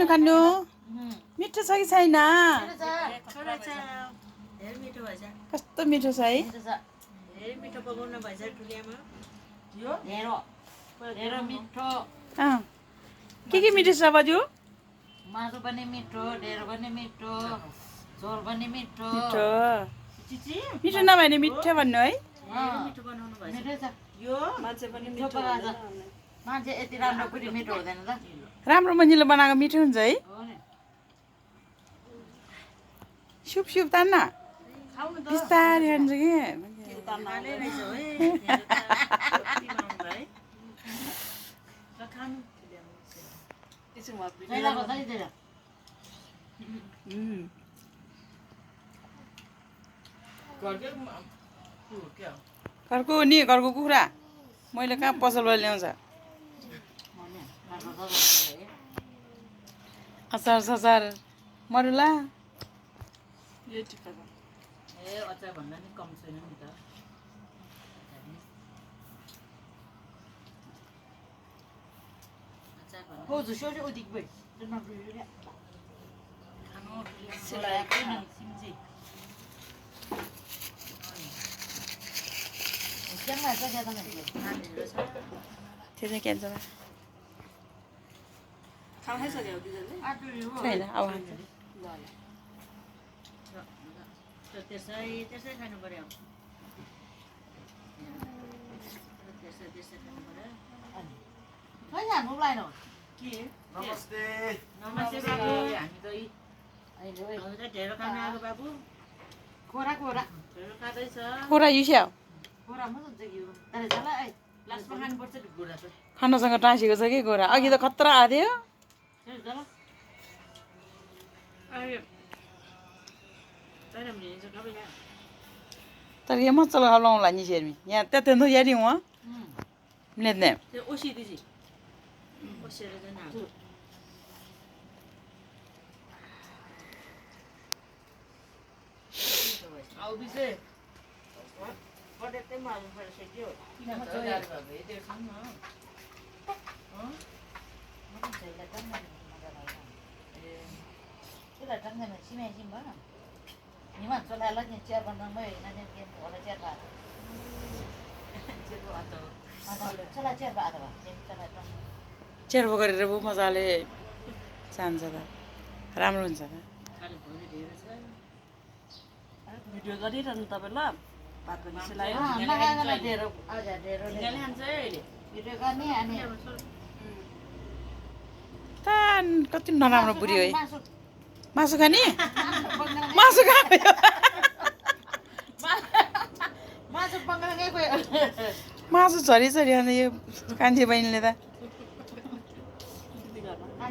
खानु मिठो छ कि छैन कस्तो मिठो छ है के मिठो छ बाजु मासु पनि मिठो ढेँडो पनि मिठो झोल पनि मिठो मिठो नभए नि मिठो भन्नु है मान्छे यति राम्रो पनि मिठो हुँदैन त राम्रो मान्छेले बनाएको मिठो हुन्छ है सुप सुप तान्न बिस्तारै खान्छ कि घरको नि घरको कुखुरा मैले कहाँ पसलबाट ल्याउँछ अचार सचार मरुला अचार भन्दा नि कम छैन नि त हो झुसो चाहिँ उदिक भइ खानु सिलाएको सिम्जी त्यो चाहिँ क्यान्सर छैन अब त्यसै खानु पर्यो नमस्ते नमस्ते बाबु हामी त ढेँडो खानु आएको बाबु खोरा खोरा ढेँडो खाँदैछ खोरा युस्या लास्टमा खानुपर्छ घोडा चाहिँ खानासँग टाँसेको छ कि गोरा अघि त खतरा आएको थियो तर ये मसल लाउँला नि शेरमी यहाँ त्यहाँ त यारी हुआ लेने त्यो ओसी दिजी ओसेर चाहिँ ना आउ बिसे पडेते मालु पर्छ के हो किन हजार भए त्यो खान न Cái là trong này mình xí mè xí bớt à. Nhưng mà cho lại lát nhìn chơi bằng năng mới nên game của nó chơi vào. Chơi vào to. Mà thôi, cho lại chơi vào rồi. Chơi lại trong. Chair गरेर बो मजाले जान्छ त राम्रो हुन्छ त video गरिरहनु तपाईँ ल भात पनि सिलायो लगाएर ढेँडो हजुर ढेँडो ढिङ्गाले खान्छ है अहिले भिडियो गर्ने अनि तान कति नराम्रो बुढी है मासु खाने मासु खाने मासु बङ्गाल गएको मासु झरी झरी अनि यो कान्छी बहिनीले त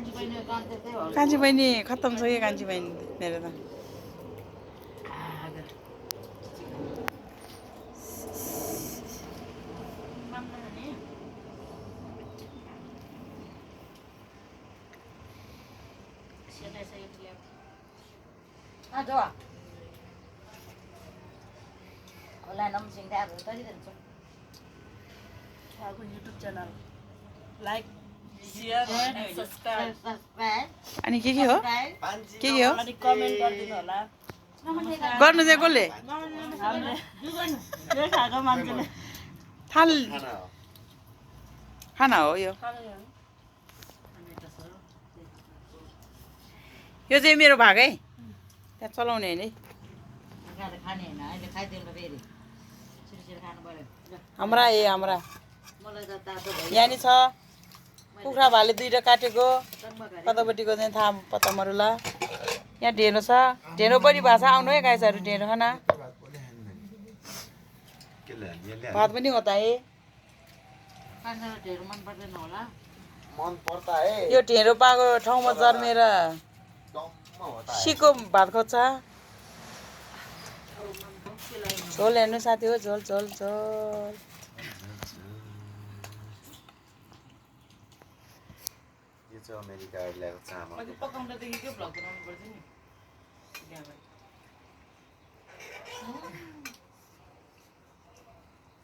कान्छी बहिनी खत्तम छ यो कान्छी बहिनी मेरो त YouTube channel like share and subscribe अनि के हो अनि कमेन्ट गरिदिनु होला गर्नु चाहिँ कसले हामीले यो खाएको मान्छेले थाल खाना हो यो यो चाहिँ मेरो भाग है त्यहाँ चलाउने होइन है खाने होइन अहिले खाइदिनु फेरि सिरसिर खानु पर्यो हाम्रा ए हाम्रा मलाई त तातो भयो यहाँ नि छ कुखुरा भाले दुईटा काटेको कतापट्टिको चाहिँ थाहा पत्ता मरुला यहाँ ढेँडो छ ढेँडो पनि भएको छ आउनु है गाइसहरू ढेँडो खाना भात पनि होता है ढेँडो मन पर्दैन होला यो ढेँडो पाएको ठाउँमा जन्मेर सिको भात खोज्छ झोल हेर्नु साथी हो झोल झोल झोल अमेरिकाबाट ल्याएको चामल अहिले पकाउँदादेखि त्यो भ्लग बनाउनु पर्छ नि त्यहाँबाट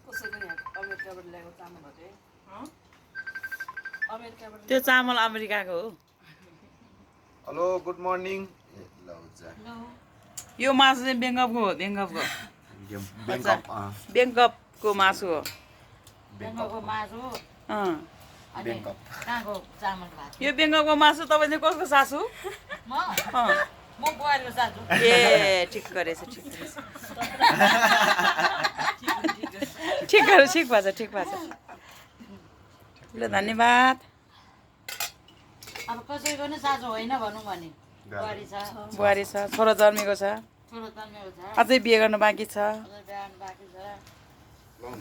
कसैको यहाँ अमेरिकाबाट ल्याएको चामलहरू है अमेरिकाबाट त्यो चामल अमेरिकाको हो हेलो गुड मर्निङ यो मासु चाहिँ बेङ्गपको हो बेङ्गपको बेङ्गपको मासु हो बेङ्गलको मासु अँ अनि कहाँको चामल भात यो बेङ्गपको मासु तपाईँ चाहिँ कसको सासु म अँ म बुहारीको सासु ए ठिक गरेछ ठिक गरेछ ठिक गरेछ ठिक भएछ ल धन्यवाद अब कसैको नि सासु होइन भनौँ भने बुहारी छ बुहारी छ छोरा जन्मेको छ छोरो जन्मेको छ अझै बिहे गर्नु बाँकी छ अझै बिहान बाँकी छ